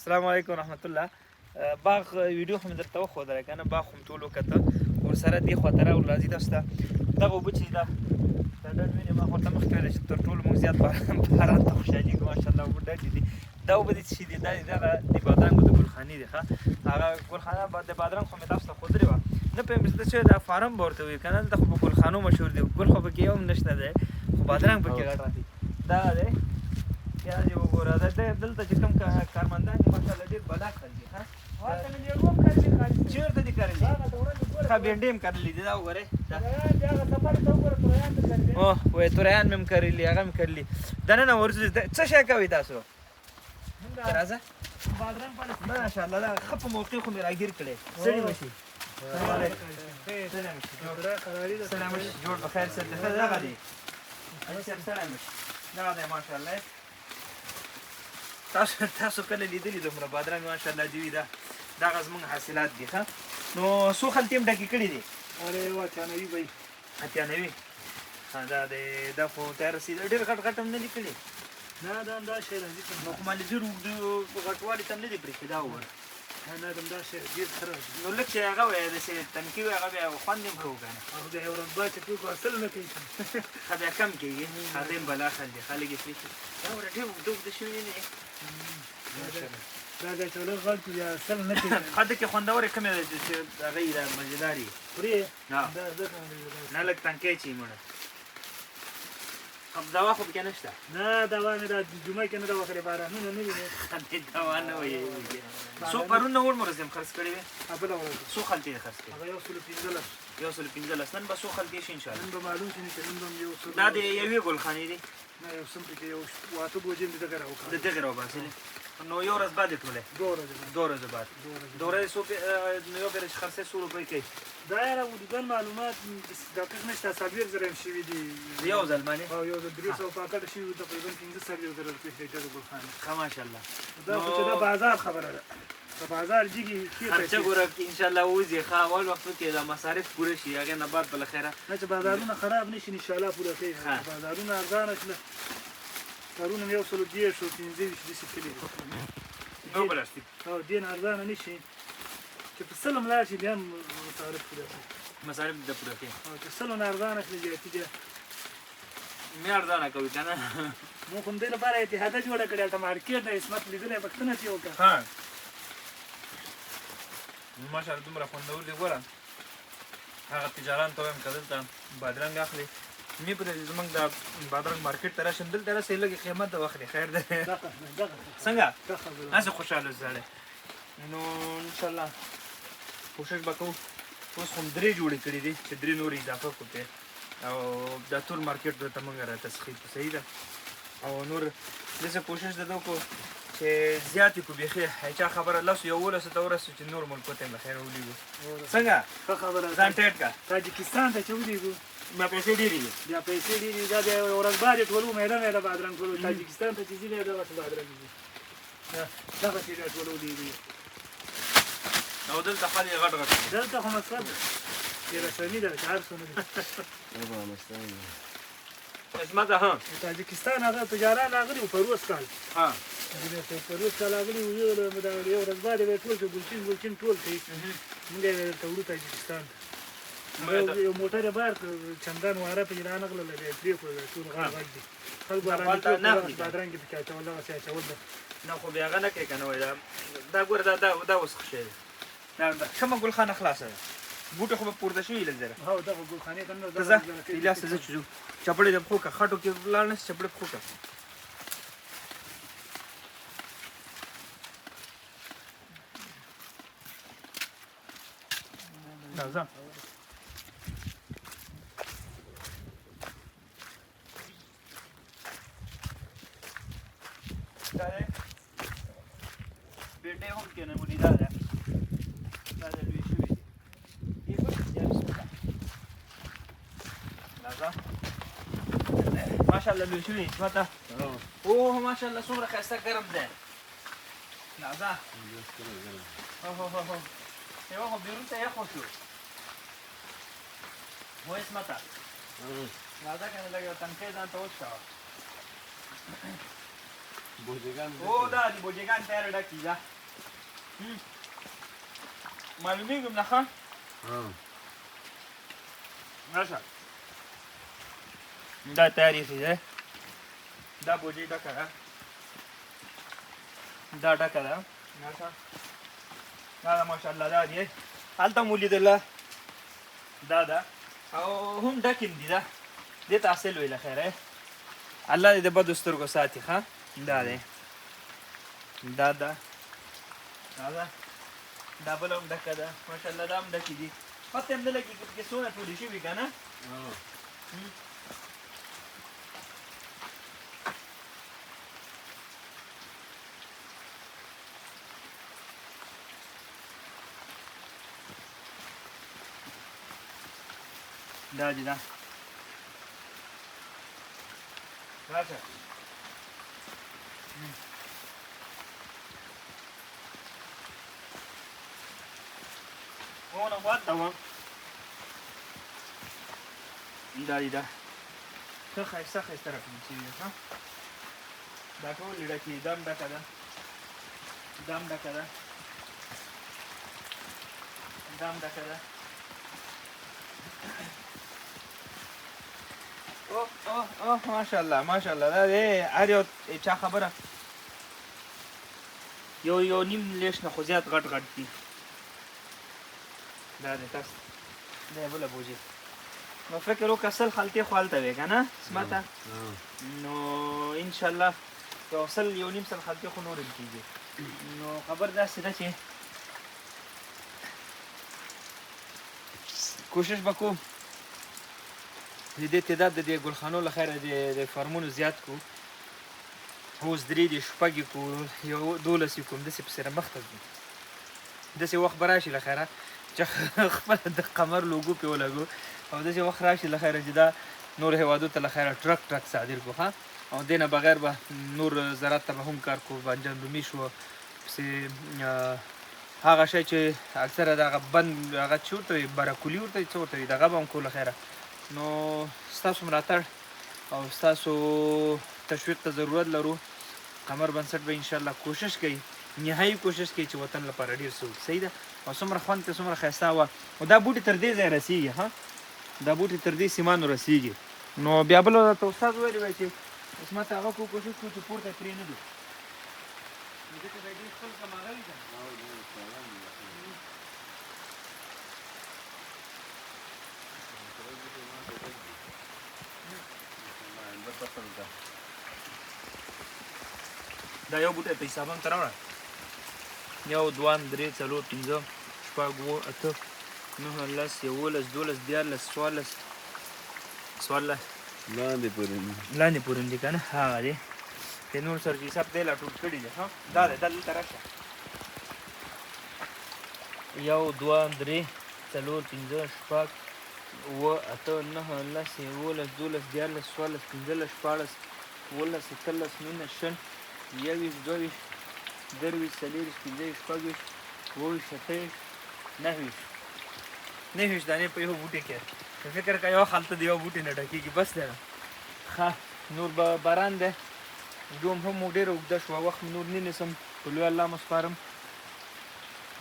السلام علیکم ورحمت الله. باغ ویډیو خو مې درته وښودله که نه، باغ خو مې ټول وکته. ورسره دې خوا ته راغلو. راځي تاسو ته دغه اوبه چې دا دا ډنډ وینې، ما خو ورته مخکې ویل چې تر ټولو موږ زیات باران ته خوشحالېږو. ماشاءالله اوبه ډنډې دي. دا اوبه دې څه شي دي؟ دا دغه د بادرنګو د ګلخانې دي. ښه هغه ګلخانه د بادرنګ خو مې تاسو ته ښودلې وه. نه پوهېږم چې دا فارم به ورته وي که نه، دلته خو په ګلخانو مشهور دي، ګل خو پکې یو هم نشته دی، خو بادرنګ پکې غټ راځي. دا دی پیاز یې وګوره. دا دلته چې کوم کارمندان دي ماشاءالله ډېر بلا خلک دي. ښه چېرته دي کرلي؟ ښه بېنډۍ هم کرلي دي. دا وګورئ، اوه وایي توریان مې هم کرلي، هغه هم کرلي. دننه ورځو، څه شی کوئ تاسو؟ راځه ماشاءالله دا ښه په موقع خو مې راګیر کړی. ستړي مه شي. ستړي مه شي، جوړ په خیر سره. ښه دغه دی، ستړی مه شي، دغه دی ماشاءالله. تاسو کله لیدلي دومره بادرنګ؟ ماشاءالله دي وي. دا دغه زموږ حاصلات دي. ښه نو څو خلتې هم ډکې کړي دي؟ اره یو 98 بای. 98. ښه دا دی، دا خو تیار رسېدلی. ډېر غټ غټ هم نه دي کړي. نه دا همدا شی راځي. نو خو مالې ډېر اوږد غټوالي ته هم نه دي پرېښي. دا وګوره. نه همدا شی ډېر ښه راځي. نو لږ چې هغه وایي داسې تنکي وي، هغه بیا خوند یې هم ښه و که نه. او بیا یو ورځ بعد چې ټوکو اصل نه کوي. ښه بیا کم کېږي. هغه هم بلا خل دي، خلک یې پرېښي. دا وګوره ډېر اوږده اوږده شوي نه دي. دا بیا چې لږ غټ بیا اصل نه کوي. ښه دکې خوندورې کومې ده چې هغه یې مزېدارې وي؟ خوري نه دا ځکه نه لږ تنکی چې مړه. دوا خو پکې نشته؟ نه دوا مې دا جمعه کې نه ده وکړې، بارانونه نه دي. دې دوا نه وایي. څو پرون نه وړمه ورځ هم خرڅ کړې وې؟ بله ورځ. څو خلتې یې خرڅ کړې؟ هغه 115. 115. نن به څو خلتې شي انشاءالله؟ نن به معلوم شي چې نن به هم یو سل. دا د یوې ګلخانې دي؟ نه یو سم پکې یو واته بوجۍ مې دغه راوکړه. د دغې راوباسلې. نو یو ورځ بعد یې ټولې؟ دوه ورځې بعد. دوه ورځې بعد. دوه ورځې څو نو یو پېره چې خرڅوې څو روپۍ کوي؟ دا یاره حدوداً معلومات دقیق نشته، 40,000 هم شوي دي. یو ځل باندې؟ او یو ځل 300 پاکټ شوي وو، تقریباً 45,000 روپۍ شوې دغه ګلخانې. ښه ماشاءالله. دا خو چې دا بازار خبره ده، که بازار جګي ښې خرچه پیسې. ګوره انشاءالله ووځي. ښه اول وخت کې دا مصارف پوره شي، هغې نه بعد به له خیره. نه چې بازارونه خراب نه شي انشاءالله پوره کوي. بازارونه ارزانه شي. پرون هم 130 او 25 داسې تللي دي. نو پلاستیک. او دې نه ارزانه نه شي چې په سل هم لاړ شي بیا هم مصارف پوره کړي. مصارف د پوره کړي. او چې سلو نه ارزانه شي زیاتي بیا مې ارزانه کوي که نه. موږ هم دې لپاره اتحاده جوړه کړې، هلته مارکېټ د عصمت لیدلی پوښتنه ترې وکړه. ښه ماشاءالله دومره خوندور دي. ګوره هغه تجاران ته وایم که دلته بادرنګ اخلي مې پرې زموږ د بادرنګ مارکېټ ته راشم، دلته راسئ لږې قیمته واخلي. خیر دی څنګه هسې خوشحاله سړی. نو انشاءالله کوشش به کوو. اوس خو درې جوړې کړې دي چې درې نورې اضافه کړو پرې، او دا ټول مارکېټ درته موږ را تسخیر کړو. صحیح ده. او نور داسې کوشش د ده وکړو چې زیاتې کړو بیخي چا خبره لسو یوولسو ته ورسو چې نور ملکو ته یې له خیره ولېږو. څنګه ښه خبره ده. ځان ټیټ کړه. تاجکستان ته چې ولېږو بیا پیسې ډېرې دي. بیا پیسې ډېرې دي. دا بیا یوه ورځ بعد یې ټولو میده میده بادرنګ ټولو. تاجکستان ته چې ځي بیا دغسې بادرنګ ځي، دغسې بیا ټولو لېږي. او دلته خلک غټ غټ دي. دلته خو مطلب چې رسمي ده چې هر څه نه دي. عصمته ها تاجکستان هغه تجاران راغلي وو پروس کال. ها پروس کال راغلي وو، یو ورځ بعد یې ټول کړي، ګلچین ګلچین ټول کړي. موږ یې دلته وړو تاجکستان ته. یو موټر یې بار کړ، چندان واره پکې رانغلله، بیا یې پرېښودل. ټول غټ غټ دي. خلکو ارامي بادرنګ یې پکې اچول، دغسې اچول ده. نه خو بیا هغه نه کوي که نه. وایي دا ګوره دا دا اوس ښه شی دی. دا کومه ګلخانه خلاصه ده؟ بوټي خو به پورته شوي لږ ذره. هو دغه ګلخانې ته نه ته ځه الیاس ته ځه چې ځو. چپړې د پښو که خټو کې لاړ نه شي، چپړې پښو که. راځه. دا دی بېنډۍ هم کېنولي. دا ده دا ده لوی شوي دي. یا بسم الله. راځه ماشاءالله لوی شوي عصمته. اوه ماشاءالله څومره ښایسته ګرم دی. راځه. هو هو هو یوه خو بیرون ته یخ وشو. هو عصمته راځه که نه لږ یو تنکی ځان ته وڅکوه. بوجګان. او دا دي بوجګان تیار ډکې ده. معلومیږم نه؟ ښه. ها. راشه، دا تیارې ده، دا بوجۍ ډکه ده، دا ډکه ده. راشه، دا ده، ماشاءالله. دا دی، هلته مو ولیدله، دا ده او هم ډکې هم دي. دا دې ته حاصل ویله. خیر دی، الله دې د بدو سترګو ساتي. ښه، دا دی، دا ده، دا ده، دا بله هم ډکه ده، ماشاءالله. دا هم ډکې دي، پته هم نه لګي چې څونه ټولې شوي که نه. دا دي، دا راشه. ونه خواته وه. دا دي، دا ښه ښایسته ښایسته راټول شوي دي. ښه، دا ټولې ډکې دي. دا هم ډکه ده، دا هم ډکه ده، دا هم ډکه ده. اوه اوه اوه، ماشاءالله ماشاءالله. دا دی هر یو چا خبره یو یو نیم لیش نه خو زیات غټ غټ دي. دا دی تاسو دا بله بوجۍ. نو فکر وکړه، 100 خلطې خو هلته وې که نه سمته؟ نو انشاءالله یو 100، 1.5 خلطې خو نور هم کېږي. نو خبر داسې ده چې کوشش به کوم د دې تعداد د دې ګلخانو له خیره د فارمونو زیات کو. اوس درې دي، شپږ یې کو، یو 12 یې کوم، داسې پسې مخته ځو. داسې وخت به راشي له خیره چې خپله د قمر لوګو پرې ولګو، او داسې وخت راشي له خیره چې دا نور هېوادو ته له خیره ټرک ټرک صادر کړو. ښه، او دې نه بغیر به نور زراعت ته به هم کار کوو. بانجان رومي شو پسې، هغه شی چې اکثره دغه بند هغه چې ورته وایي براکولي ورته څه ورته وایي، دغه به هم کوو له خیره. نو ستاسو ملاتړ او ستاسو تشویق ته ضرورت لرو. قمر بنسټ به انشاءالله کوشش کوي، نهایي کوشش کوي چې وطن لپاره ډېر څه وکړي. صحیح ده. او څومره خوند ته، څومره ښایسته وه. او دا بوټي تر دې ځایه رسېږي. ها، دا بوټي تر دې سیمانو رسېږي. نو بیا بل راته استاد ویلي وای چې عصمت هغه کو کوشش کوو چې پورته پرې نه دو، ځکه دا ډېر خپل کم هغه وي که نه. دا یو بوټی په حساب هم ته راوړه. 1، 2، 3، 4، 5، 6، 7، 8، 9، 10، 11، 12، 13، 14، 14. لاندې پورې. لاندې پورې دي که نه؟ هغه دی د نور سره چې حساب دی لا ټول کړي دي. ښه، دا دی، دا دلته راشه. 1، 2، 3، 4، 5، 6، 7، 8، 9، 10، 11، 12، 13، 14، 15، 16، 17، 18، 19، 20، 21، 22، 23، 24، 25، 26، 27، 28، 29. 29 دانې په یو بوټي کې. فکر کوه، یو خلطه د یو بوټي نه ډکېږي، بس دی. ښه، نور به باران دی. دوم هم مو ډېره اوږده شوه، وخت مو نور نه نیسم. په لوی الله مو سپارم.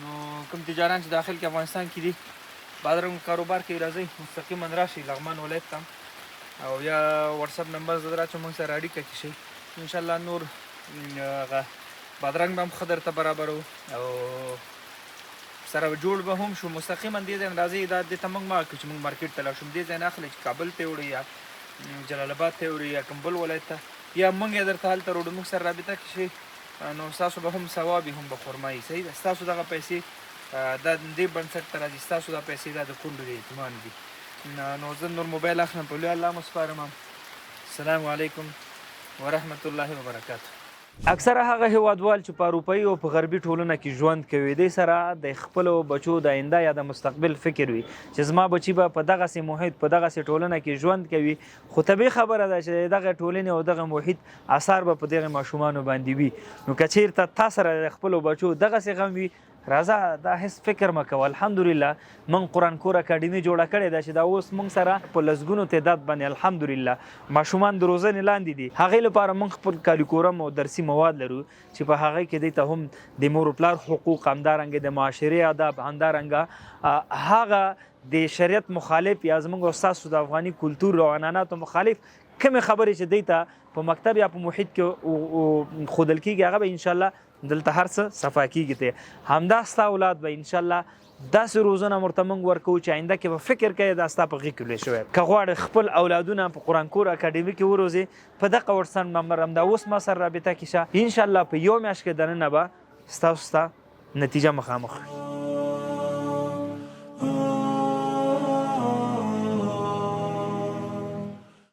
نو کوم تجاران چې داخل کې افغانستان کې دي، بادرنګ کاروبار کوي، راځئ مستقیما راشئ لغمان ولایت ته، او یا واتساپ نمبر زه دراچوم، موږ سره اړیکه کې شئ. انشاءالله نور هغه بادرنګ به هم ښه درته برابرو او سره جوړ به هم شو. مستقیما دې ځای نه راځئ. دا دې ته موږ ما چې موږ مارکیټ ته لاړ شو، دې ځای نه اخلئ چې کابل ته یې وړئ یا جلال آباد ته یې وړئ یا کوم بل ولایت ته، یا موږ یې درته هلته راوړو. موږ سره رابطه کې شئ، نو ستاسو به هم ثواب وي، هم به خرما وي. صحیح ده. ستاسو دغه پیسې دا دې بنسټ ته راځي، ستاسو دا پیسې دا د کونډو د یتیمانو دي. نو زه نور موبایل اخلم. په لوی الله مو سپارم. السلام علیکم ورحمت الله وبرکاته. اکثره هغه هیوادوال چې په اروپایي او په غربي ټولنه کې ژوند کوي، دې سره د خپلو بچو د آینده یا د مستقبل فکر وي چې زما بچي به په دغسې محیط، په دغسې ټولنه کې ژوند کوي. خو طبیعي خبره ده چې دغه ټولنې او دغه محیط اثر به په دغه ماشومانو باندې وي. نو که چیرته تا سره د خپلو بچو دغسې غم وي، راځه، دا هیڅ فکر مه کوه. الحمدلله موږ قرآن کور اکاډمي جوړه کړې ده چې دا اوس موږ سره په لسګونو تعداد باندې الحمدلله ماشومان د روزنې لاندې دي. هغې لپاره موږ خپل کالیکورم او درسي مواد لرو چې په هغې کې دوی ته هم د مور و پلار حقوق، همدارنګه د معاشرې آداب، همدارنګه هغه د شریعت مخالف یا زموږ او ستاسو د افغاني کلتور او عنعناتو مخالف کومې خبرې چې دوی ته په مکتب یا په محیط کې ښودل کېږي، هغه به انشاءالله دلته هر څه صفا کیږي. ته همدا ستا اولاد به ان شاء الله داسې روزنه ورته موږ ورکوو چې آینده کې به فکر کوي دا ستا په غېږ کې لوی شوی. که غواړې خپل اولادونه په قرآن کور اکاډمي کې وروزې، په دغه وټساپ نمبر همدا اوس ما سره رابطه کې شه، ان شاء الله په یو میاشت کې دننه به ستاسو ستا نتیجه مخامخ وي.